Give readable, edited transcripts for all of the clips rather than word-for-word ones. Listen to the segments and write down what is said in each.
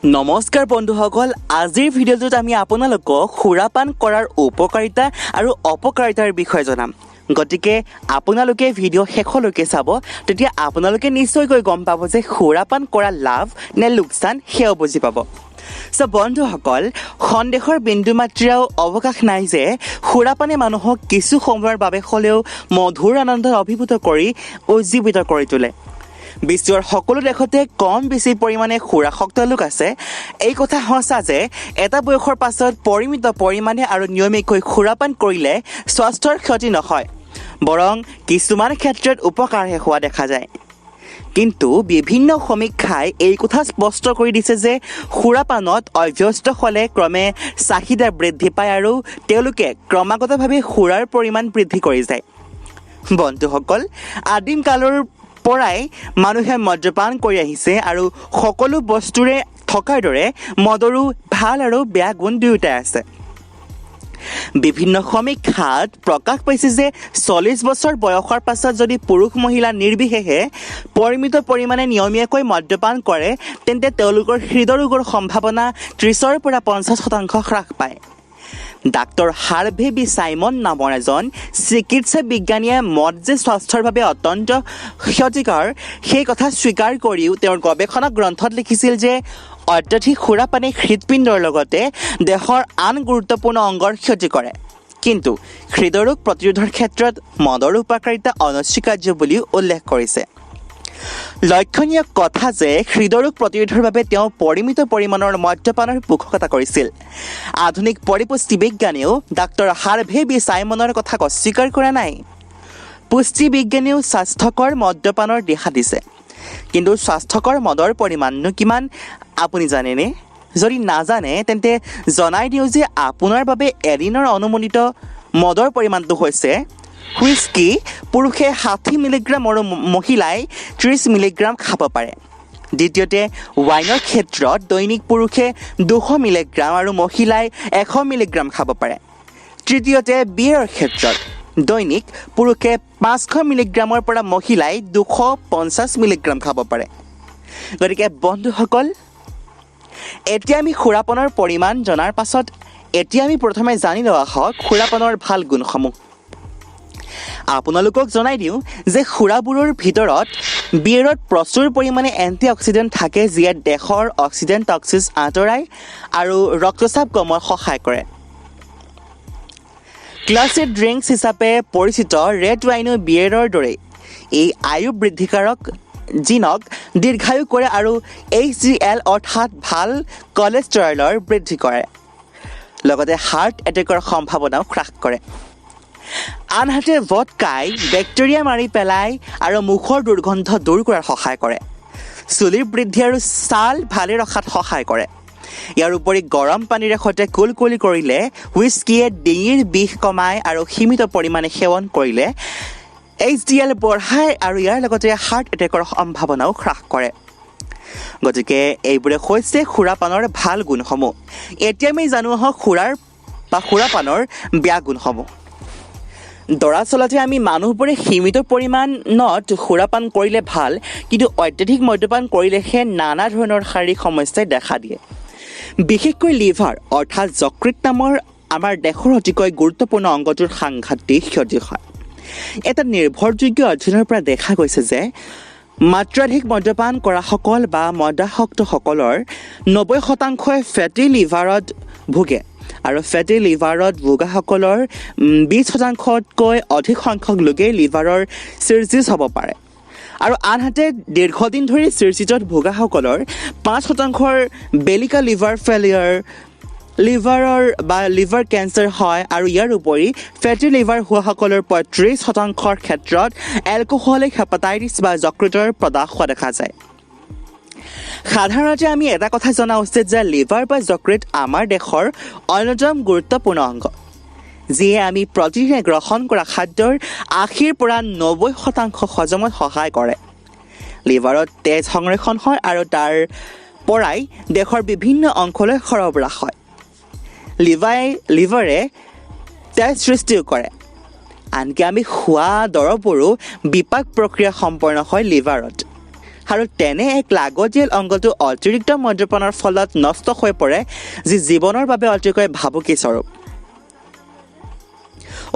নমস্কাৰ বন্ধুসকল, আজিৰ ভিডিঅ'টোত আমি আপোনালোকক সুৰাপান কৰাৰ উপকাৰিতা আৰু অপকাৰিতাৰ বিষয়ে জনাম। গতিকে আপোনালোকে ভিডিঅ' শেষলৈকে চাব, তেতিয়া আপোনালোকে নিশ্চয়কৈ গম পাব যে সুৰাপান কৰা লাভ নে লোকচান সেয়াও বুজি পাব। চ' বন্ধুসকল, সন্দেহৰ বিন্দু মাত্ৰাও অৱকাশ নাই যে সুৰাপানে মানুহক কিছু সময়ৰ বাবে হ'লেও মধুৰ আনন্দত অভিভূত কৰি উজ্জীৱিত কৰি তোলে। বিশ্বৰ সকলো দেশতে কম বেছি পৰিমাণে সুৰাসক্ত লোক আছে। এই কথা সঁচা যে এটা বয়সৰ পাছত পৰিমিত পৰিমাণে আৰু নিয়মীয়াকৈ সুৰাপান কৰিলে স্বাস্থ্যৰ ক্ষতি নহয়, বৰং কিছুমান ক্ষেত্ৰত উপকাৰহে হোৱা দেখা যায়। কিন্তু বিভিন্ন সমীক্ষাই এই কথা স্পষ্ট কৰি দিছে যে সুৰাপানত অভ্যস্ত হ'লে ক্ৰমে চাহিদা বৃদ্ধি পায় আৰু তেওঁলোকে ক্ৰমাগতভাৱে সুৰাৰ পৰিমাণ বৃদ্ধি কৰি যায়। বন্ধুসকল, আদিম কালৰ পৰাই মানুহে মদ্যপান কৰি আহিছে আৰু সকলো বস্তুৰে থকাৰ দৰে মদৰো ভাল আৰু বেয়া গুণ দুয়োটাই আছে। বিভিন্ন সমীক্ষাত প্ৰকাশ পাইছে যে 40 বছৰ বয়সৰ পাছত যদি পুৰুষ মহিলা নিৰ্বিশেষে পৰিমিত পৰিমাণে নিয়মীয়াকৈ মদ্যপান কৰে, তেন্তে তেওঁলোকৰ হৃদৰোগৰ সম্ভাৱনা 30ৰ পৰা 50% হ্ৰাস পায়। ডাক্তৰ হাৰ্ভে বি চাইমন নামৰ এজন চিকিৎসা বিজ্ঞানীয়ে মদ যে স্বাস্থ্যৰ বাবে অত্যন্ত ক্ষতিকৰ সেই কথা স্বীকাৰ কৰিও তেওঁৰ গৱেষণা গ্ৰন্থত লিখিছিল যে অত্যধিক সুৰাপানে হৃদপিণ্ডৰ লগতে দেহৰ আন গুৰুত্বপূৰ্ণ অংগৰ ক্ষতি কৰে, কিন্তু হৃদৰোগ প্ৰতিৰোধৰ ক্ষেত্ৰত মদৰ উপকাৰিতা অনস্বীকাৰ্য বুলিও উল্লেখ কৰিছে। লক্ষণীয় কথা যে হৃদৰোগ প্ৰতিৰোধৰ বাবে তেওঁ পৰিমিত পৰিমাণৰ মদ্যপানৰ পোষকতা কৰিছিল। আধুনিক পৰিপুষ্টি বিজ্ঞানেও ডাক্তৰ হাৰ্ভে বি চাইমনৰ কথা অস্বীকাৰ কৰা নাই। পুষ্টি বিজ্ঞানেও স্বাস্থ্যকৰ মদ্যপানৰ দিহা দিছে। কিন্তু স্বাস্থ্যকৰ মদৰ পৰিমাণনো কিমান আপুনি জানেনে? যদি নাজানে তেন্তে জনাই দিওঁ যে আপোনাৰ বাবে এদিনৰ অনুমোদিত মদৰ পৰিমাণটো হৈছে হুইস্কি পুৰুষে 60 মিলিগ্ৰাম আৰু মহিলাই 30 মিলিগ্ৰাম খাব পাৰে। দ্বিতীয়তে, ৱাইনৰ ক্ষেত্ৰত দৈনিক পুৰুষে 200 মিলিগ্ৰাম আৰু মহিলাই 100 মিলিগ্ৰাম খাব পাৰে। তৃতীয়তে, বিয়েৰৰ ক্ষেত্ৰত দৈনিক পুৰুষে 500 মিলিগ্ৰামৰ পৰা মহিলাই 250 মিলিগ্ৰাম খাব পাৰে। গতিকে বন্ধুসকল, এতিয়া আমি সুৰাপানৰ পৰিমাণ জনাৰ পাছত এতিয়া আমি প্ৰথমে জানি লোৱা হওক সুৰাপানৰ ভাল গুণসমূহ। আপোনালোকক জনাই দিওঁ যে সুৰাবোৰৰ ভিতৰত বিয়েৰত প্ৰচুৰ পৰিমাণে এণ্টি অক্সিডেণ্ট থাকে, যিয়ে দেহৰ অক্সিজেন টক্সিছ আঁতৰাই আৰু ৰক্তচাপ কমোৱাত সহায় কৰে। ক্লাছিক ড্ৰিংকছ হিচাপে পৰিচিত ৰেড ৱাইনো বিয়েৰৰ দৰেই এই আয়ু বৃদ্ধিকাৰক জিনক দীৰ্ঘায়ু কৰে আৰু HDL অৰ্থাৎ ভাল কলেষ্ট্ৰলৰ বৃদ্ধি কৰে, লগতে হাৰ্ট এটেকৰ সম্ভাৱনাও হ্ৰাস কৰে। আনহাতে ভদকাই বেক্টেৰিয়া মাৰি পেলাই আৰু মুখৰ দুৰ্গন্ধ দূৰ কৰাত সহায় কৰে, চুলিৰ বৃদ্ধি আৰু ছাল ভালে ৰখাত সহায় কৰে। ইয়াৰ উপৰি গৰম পানীৰে সৈতে কুলকুলি কৰিলে হুইস্কিয়ে ডিঙিৰ বিষ কমায় আৰু সীমিত পৰিমাণে সেৱন কৰিলে HDL বঢ়ায় আৰু ইয়াৰ লগতে হাৰ্ট এটেকৰ সম্ভাৱনাও হ্ৰাস কৰে। গতিকে এইবোৰে হৈছে সুৰাপানৰ ভাল গুণসমূহ। এতিয়া আমি জানো আহক সুৰাৰ বা সুৰাপানৰ বেয়া গুণসমূহ। দৰাচলতে আমি মানুহবোৰে সীমিত পৰিমাণত সুৰাপান কৰিলে ভাল, কিন্তু অত্যধিক মদ্যপান কৰিলেহে নানা ধৰণৰ শাৰীৰিক সমস্যাই দেখা দিয়ে। বিশেষকৈ লিভাৰ অৰ্থাৎ যকৃত নামৰ আমাৰ দেহৰ অতিকৈ গুৰুত্বপূৰ্ণ অংগটোৰ সাংঘাতিক ক্ষতি হয়। এটা নিৰ্ভৰযোগ্য অধ্যয়নৰ পৰা দেখা গৈছে যে মাত্ৰাধিক মদ্যপান কৰাসকল বা মদ্যাসক্তসকলৰ 90%ই ফেটি লিভাৰত ভোগে আৰু ফেটি লিভাৰত ভোগাসকলৰ 20%তকৈ অধিক সংখ্যক লোকেই লিভাৰৰ চিৰচিছ হ'ব পাৰে। আৰু আনহাতে দীৰ্ঘদিন ধৰি চিৰচিছত ভোগাসকলৰ 5%ৰ বেলিকা লিভাৰ ফেইলিয়াৰ, লিভাৰৰ বা লিভাৰ কেঞ্চাৰ হয়। আৰু ইয়াৰ উপৰি ফেটি লিভাৰ হোৱাসকলৰ 35%ৰ ক্ষেত্ৰত এলকহলিক হেপাটাইটিছ বা যকৃতৰ প্ৰদাহ হোৱা দেখা যায়। সাধাৰণতে আমি এটা কথা জনা উচিত যে লিভাৰ বা যকৃত আমাৰ দেহৰ অন্যতম গুৰুত্বপূৰ্ণ অংগ, যিয়ে আমি প্ৰতিদিনে গ্ৰহণ কৰা খাদ্যৰ 80ৰ পৰা 90% হজমত সহায় কৰে। লিভাৰত তেজ সংৰক্ষণ হয় আৰু তাৰ পৰাই দেহৰ বিভিন্ন অংশলৈ সৰবৰাহ হয়। লিভাৰে তেজ সৃষ্টিও কৰে। আনকি আমি খোৱা দৰৱবোৰো বিপাক প্ৰক্ৰিয়া সম্পন্ন হয় লিভাৰত। আৰু তেনে এক লাগতিয়াল অংগটো অতিৰিক্ত মদ্যপানৰ ফলত নষ্ট হৈ পৰে, যি জীৱনৰ বাবে অতিকৈ ভাবুকি স্বৰূপ।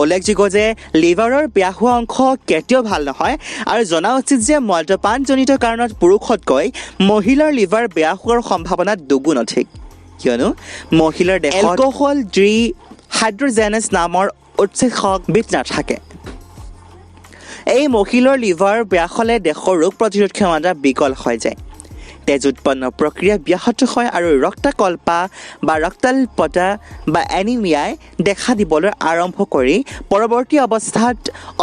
উল্লেখযোগ্য যে লিভাৰৰ বেয়া হোৱা অংশ কেতিয়াও ভাল নহয় আৰু জনা উচিত যে মদ্যপানজনিত কাৰণত পুৰুষতকৈ মহিলাৰ লিভাৰ বেয়া হোৱাৰ সম্ভাৱনা দুগুণ অধিক, কিয়নো মহিলাৰ দেহত এলকহল ডি হাইড্ৰজেনেছ নামৰ উৎসেচকবিধ নাথাকে। এই মহিলাৰ লিভাৰ বেয়া হ'লে দেহৰ ৰোগ প্ৰতিৰোধ ক্ষমতা বিকল হৈ যায়, তেজ উৎপন্ন প্ৰক্ৰিয়া ব্যাহত হয় আৰু ৰক্তাকল্পা বা ৰক্তাল্পতা বা এনিমিয়াই দেখা দিবলৈ আৰম্ভ কৰি পৰৱৰ্তী অৱস্থাত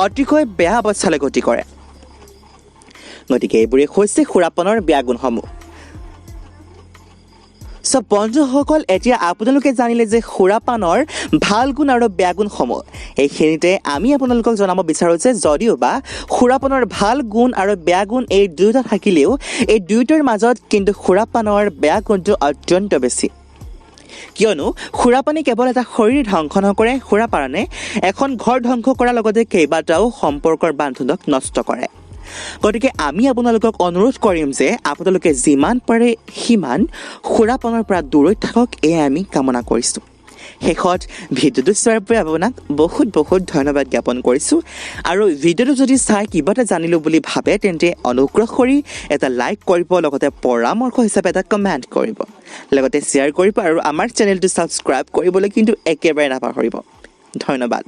অতিকৈ বেয়া অৱস্থালৈ গতি কৰে। গতিকে এইবোৰেই হৈছে সুৰাপানৰ বেয়া গুণসমূহ। চ' বন্ধুসকল, এতিয়া আপোনালোকে জানিলে যে সুৰাপানৰ ভাল গুণ আৰু বেয়া গুণসমূহ। এইখিনিতে আমি আপোনালোকক জনাব বিচাৰোঁ যে যদিওবা সুৰাপানৰ ভাল গুণ আৰু বেয়া গুণ এই দুয়োটা থাকিলেও এই দুয়োটাৰ মাজত কিন্তু সুৰাপানৰ বেয়া গুণটো অত্যন্ত বেছি, কিয়নো সুৰাপানে কেৱল এটা শৰীৰ ধ্বংস নকৰে, সুৰাপানে এখন ঘৰ ধ্বংস কৰাৰ লগতে কেইবাটাও সম্পৰ্কৰ বান্ধোনক নষ্ট কৰে। গতিকে আমি আপোনালোকক অনুৰোধ কৰিম যে আপোনালোকে যিমান পাৰে সিমান সুৰাপানৰ পৰা দূৰৈত থাকক, এয়াই আমি কামনা কৰিছোঁ। শেষত ভিডিঅ'টো চোৱাৰ বাবে আপোনাক বহুত বহুত ধন্যবাদ জ্ঞাপন কৰিছোঁ। আৰু ভিডিঅ'টো যদি চাই কিবা এটা জানিলোঁ বুলি ভাবে তেন্তে অনুগ্ৰহ কৰি এটা লাইক কৰিব, লগতে পৰামৰ্শ হিচাপে এটা কমেণ্ট কৰিব, লগতে শ্বেয়াৰ কৰিব আৰু আমাৰ চেনেলটো ছাবস্ক্ৰাইব কৰিবলৈ কিন্তু একেবাৰে নাপাহৰিব। ধন্যবাদ।